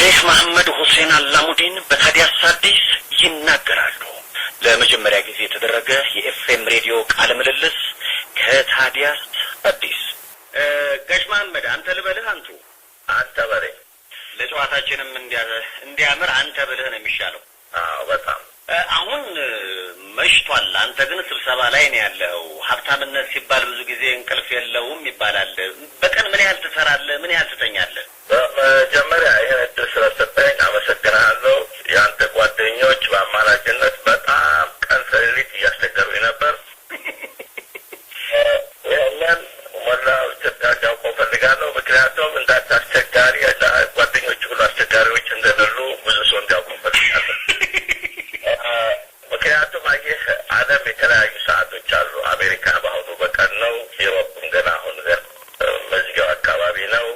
ሼህ መሐመድ ሁሴን አላሙዲን በታዲያስ አዲስ ይናገራሉ። ለመጀመሪያ ጊዜ የተደረገ የኤፍኤም ሬዲዮ ቃለ ምልልስ ከታዲያስ አዲስ። ጋሽ መሐመድ፣ አንተ ልበልህ አንቱ? አንተ በለኝ። ለጨዋታችንም እንዲያምር አንተ ብልህ ነው የሚሻለው። አዎ፣ በጣም። አሁን መሽቷል። አንተ ግን ስብሰባ ላይ ነው ያለኸው። ሀብታምነት ሲባል ብዙ ጊዜ እንቅልፍ የለውም ይባላል። በቀን ምን ያህል ትሰራለህ? ምን ያህል ትተኛለህ? በመጀመሪያ ይህን እድል ስለሰጠኝ አመሰግናለሁ። የአንተ ጓደኞች በአማላጅነት በጣም ቀን ከሌሊት እያስቸገሩኝ ነበር። ይህንን መላው ኢትዮጵያ እንዲያውቀው እፈልጋለሁ። ምክንያቱም እንዳንተ አስቸጋሪ ጓደኞች ሁሉ አስቸጋሪዎች እንደሌሉ ብዙ ሰው እንዲያውቀው እፈልጋለሁ። ምክንያቱም አየህ፣ ዓለም የተለያዩ ሰዓቶች አሉ። አሜሪካ በአሁኑ በቀን ነው። Europe ም ገና አሁን መዝጊያው አካባቢ ነው።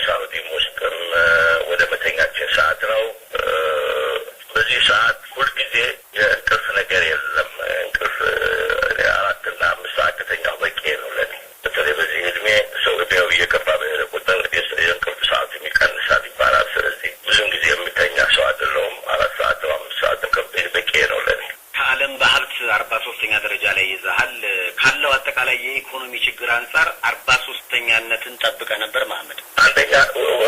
ሳውዲም ውስጥም ወደ መተኛችን ሰዓት ነው። በዚህ ሰዓት ሁልጊዜ የእንቅልፍ ነገር የለም። እንቅልፍ 4ና 5 ሰዓት ከተኛሁ በቂ ነው ለኔ። በተለይ በዚህ እድሜ ሰው እድሜው እየገፋ በሄደ ቁጥር የእንቅልፍ ሰዓቱም ይቀንሳል ይባላል። ስለዚህ ብዙን ጊዜ የምተኛ ሰው አይደለሁም። 4 ሰዓት፣ 5 ሰዓት በቂ ነው ለኔ። ከዓለም በሀብት 43ኛ ደረጃ ላይ ይዘሃል። ካለው አጠቃላይ የኢኮኖሚ ችግር አንጻር 43ኛነትን ጠብቀህ ነበር መሐመድ? አንደኛ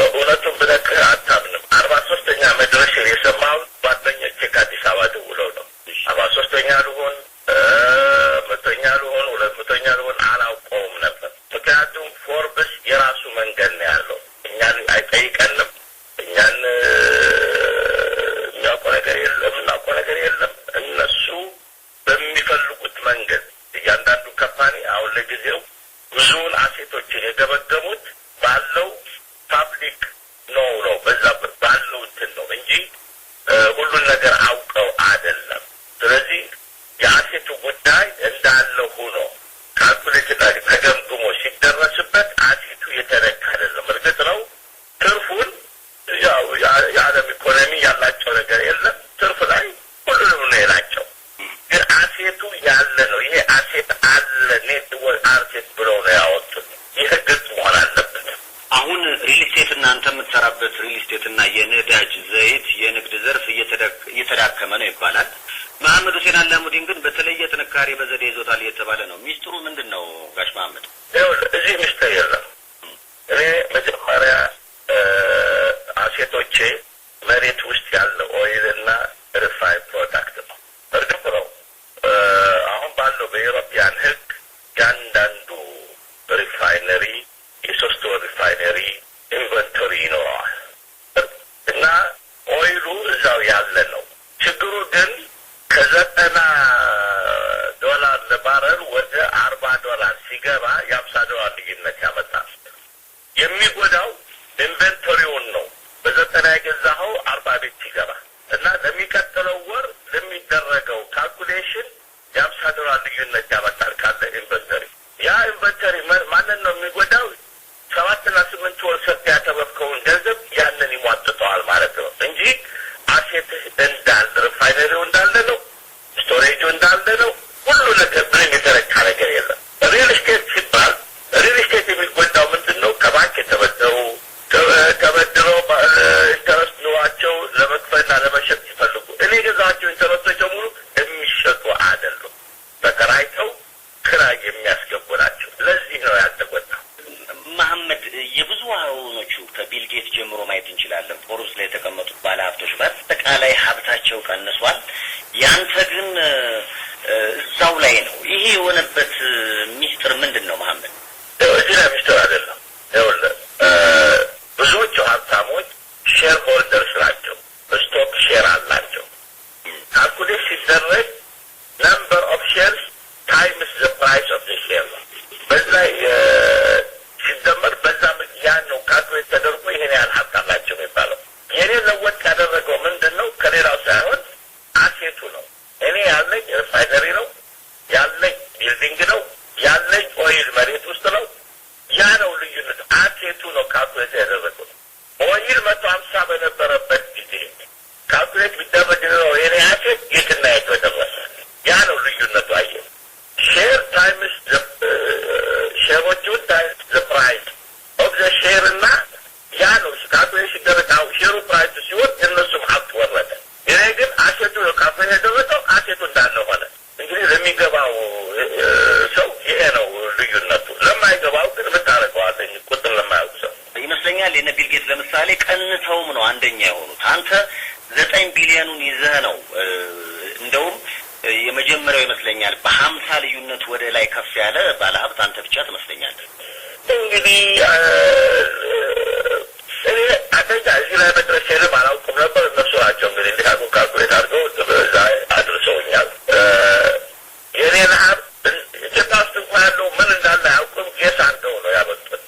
እውነቱን ብነግርህ አታምንም። 43ኛ መድረሴን የሰማሁት ጓደኞቼ ከአዲስ አበባ ደውለው ነው። 43ኛ ልሆን፣ 100ኛ ልሆን፣ 200ኛ ልሆን አላውቀውም ነበር። ምክንያቱም Forbes የራሱ መንገድ ነው ያለው። እኛን አይጠይቀንም። እኛን የሚያውቀው ነገር የለም፣ የምናውቀው ነገር የለም። እነሱ በሚፈልጉት መንገድ እያንዳንዱ company አሁን ለጊዜው ብዙውን asset ኦችን የገመገሙት ባለው public ነው፣ በዛ ባለው እንትን ነው እንጂ ሁሉን ነገር አውቀው አይደለም። ስለዚህ የ asset ኡ ጉዳይ እንዳለ ሆኖ calculate ተገምግሞ ሲደረስበት asset ኡ የተነካ አይደለም። እርግጥ ነው ትርፉን ያው የዓለም ኢኮኖሚ ያላቸው ነገር የለም። ትርፍ ላይ ሁሉንም ነው የላቸው። ግን asset ኡ ያለ ነው። ይሄ asset አለ፣ net asset ብለው ነው ያወጡት። ይህ ግልጽ መሆን አለበት። አሁን real estate እና አንተ የምትሰራበት real estate እና የነዳጅ ዘይት የንግድ ዘርፍ እየተዳከመ ነው ይባላል። መሐመድ ሁሴን አላሙዲን ግን በተለየ ጥንካሬ በዘዴ ይዞታል እየተባለ ነው። ሚስጥሩ ምንድን ነው ጋሽ መሐመድ? ይኸውልህ፣ እዚህ ሚስጥር የለም። እኔ መጀመሪያ asset ኦቼ መሬት ውስጥ ያለ oil እና refined product ነው። እርግጥ ነው አሁን ባለው በ European ሕግ ያንዳንዱ refinery የ3 ወር refinery inventory ይኖረዋል እና oil ኡ እዛው ያለ ነው። ችግሩ ግን ከ90 ዶላር ለ barrel ወደ 40 ዶላር ሲገባ የ50 ዶላር ልዩነት ያመጣል። የሚጎዳው inventory ውን ነው። በ90 የገዛኸው 40 ቤት ሲገባ እና ለሚቀጥለው ወር ለሚደረገው calculation የ50 ዶላር ልዩነት ያመጣል ካለ inventory። ያ inventory ማንን ነው የሚጎዳው? 7ና 8 ወር ሰርተህ ያተረፍከውን ገንዘብ ያንን ይሟጥጠዋል ማለት ነው እንጂ asset ህ እንዳለ፣ refinery ው እንዳለ ነው፣ storage ኡ እንዳለ ነው። ሁሉ ነገር ምንም የተነካ ነገር የለም። Real estate ሲባል real estate የሚጎዳው ምንድን ነው? ከባንክ የተበደሩ፣ ተበድረው interest ኑሯቸው ለመክፈልና ለመሸጥ ሲፈልጉ፣ እኔ የገዛኋቸው interest ኦች በሙሉ የሚሸጡ አይደሉም። ተከራይተው ክራይ የሚያስገቡ ናቸው። ለዚህ ነው ያልተጎዳው። መሐመድ፣ የብዙዎቹ ከቢል ጌት ጀምሮ ማየት እንችላለን። Forbes ላይ የተቀመጡት ባለሀብቶች በአጠቃላይ ሀብታቸው ቀንሷል። ያንተ ግን እዛው ላይ ነው። ይሄ የሆነበት ሚስጥር ምንድን ነው መሐመድ? እዚህ ላይ ሚስጥር አይደለም። ይኸውልህ፣ ብዙዎቹ ሀብታሞች shareholders ናቸው። Stock share አላቸው። Calculate ሲደረግ number of shares times the price of the share ነው። በዛ ሲደመር በዛ ያን ነው calculate ተደርጎ ይሄን ያህል ሀብት አላቸው የሚባለው። የኔ ለወጥ ያደረገው ምንድን ነው? ከሌላው ሳይሆን asset ኡ ነው። እኔ ያለኝ refinery ነው፣ ያለኝ building ነው፣ ያለኝ oil መሬት ውስጥ ነው። ያ ነው ልዩነት። Asset ኡ ነው calculate ያደረገው። Oil 150 በነበረበት ጊዜ calculate ቢደረግ ነው የኔ asset የትና የት በደረሰ። ያ ነው ልዩነቱ። አየህ፣ share times share ኦቹን times the price of the share እና ያ ነው calculate ሲደረግ። አሁን share ኡ price ይመስለኛል የነ ቢል ጌትስ ለምሳሌ ቀንሰውም ነው አንደኛ የሆኑት። አንተ 9 ቢሊዮኑን ይዘህ ነው፣ እንደውም የመጀመሪያው ይመስለኛል በ50 ልዩነት ወደ ላይ ከፍ ያለ ባለሀብት አንተ ብቻ ትመስለኛለህ። እንግዲህ እኔ አንደኛ እዚህ ላይ መድረሴንም አላውቅም ነበር። እነሱ ናቸው እንግዲህ እንዲህ አድርገው calculate አድርገው እዛ አድርሰውኛል። የኔን ሀብት ኢትዮጵያ ውስጥ እንኳ ያለው ምን እንዳለ አያውቅም። Guess አድርገው ነው ያመጡት።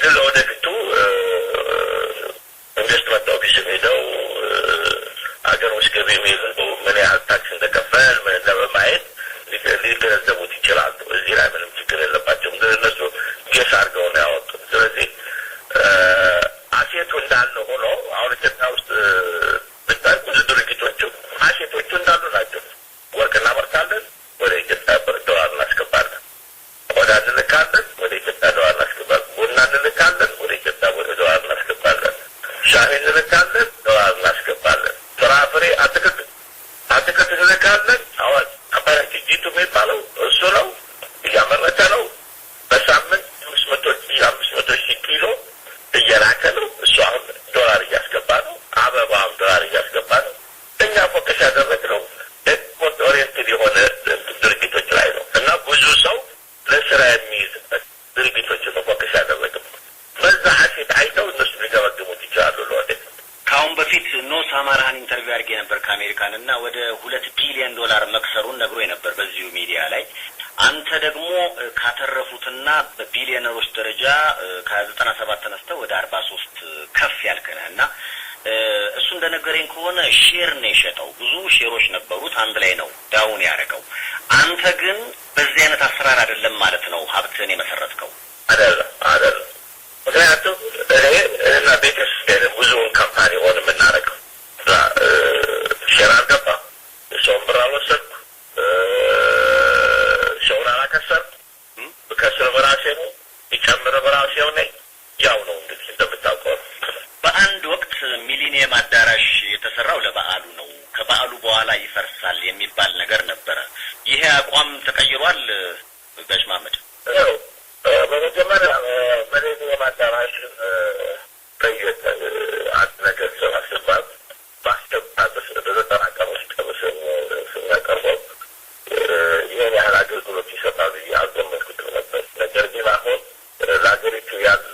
ግን ለወደፊቱ investment office ሄደው ሀገር ውስጥ ገቢ ምን ያህል tax እንደከፈል ምን በማየት ሊገነዘቡት ይችላሉ። እዚህ ላይ ምንም ችግር የለባቸውም። ግን እነሱ guess አድርገው ነው ያወጡት። ስለዚህ asset ኡ እንዳለ ሆኖ አሁን ኢትዮጵያ ውስጥ ብታይ ብዙ ድርጅቶቹ asset ኦቹ እንዳሉ ናቸው። ወርቅ እናመርታለን፣ ወደ ኢትዮጵያ ዶላር እናስገባለን። ቆዳ እንልካለን፣ ወደ ኢትዮጵያ ዶላር እናስገባለን። ቡና እንልካለን፣ ወደ ኢትዮጵያ ወደ ዶላር እናስገባለን። ሻሂ እንልካለን፣ ዶላር እናስገባለን። ፍራፍሬ፣ አትክልት እንልካለን። አሁን አባያችን ጂቱ የሚባለው እሱ ነው፣ እያመረተ ነው። በሳምንት 500,000 ኪሎ እየላከ ነው። እሱ አሁን ዶላር እያስገባ ነው። አበባም ዶላር እያስገባ ነው። እኛ focus ያደረግነው export oriented የሆነ ድርጅቶች ላይ ነው እና ብዙ ሰው ለስራ የሚይዝበት ድርጅቶች ነው focus ያደረግነው። በዛ asset አይተው እነሱ ሊገመግሙት ይችላሉ ለወደፊት። ከአሁን በፊት ኖ ሳማራህን interview አድርጌ ነበር ከአሜሪካን እና ወደ 2 ቢሊዮን ዶላር መክሰሩን ነግሮ ነበር በዚሁ ሚዲያ ላይ። አንተ ደግሞ ካተረፉትና በቢሊዮነሮች ደረጃ ከ97 ተነስተህ ወደ 43 ከፍ ያልክ ነህ እና እሱ እንደነገረኝ ከሆነ share ነው የሸጠው። ብዙ share ኦች ነበሩት፣ አንድ ላይ ነው down ያደረገው። አንተ ግን በዚህ አይነት አሰራር አይደለም ማለት ነው ሀብትህን የመሰረትከው? አይደለም፣ አይደለም። ምክንያቱም እኔ እና ቤተሰብ ብዙውን company own የምናደርገው share አልገባም፣ የሰውን ብር አልወሰድኩ፣ ሰውን አላከሰርኩ። ብከስር በራሴ ነው፣ ቢጨምር በራሴው ነኝ። ያው ነው እንግዲህ እንደምታውቀው ነው። በአንድ ወቅት ሚሊኒየም አዳራሽ የተሰራው ለበዓሉ ነው፣ ከበዓሉ በኋላ ይፈርሳል የሚባል ነገር ነበረ። ይሄ አቋም ተቀይሯል ጋሽ መሀመድ? ያው በመጀመሪያ ሚሊኒየም አዳራሽ ጠየቅ አንድ ነገር ስራ ሲባል በአስቸኳይ በ90 ቀን ውስጥ ስናቀርበው ይህን ያህል አገልግሎት ይሰጣል ብዬ አልገመትኩትም ነበር። ነገር ግን አሁን ለሀገሪቱ ያለው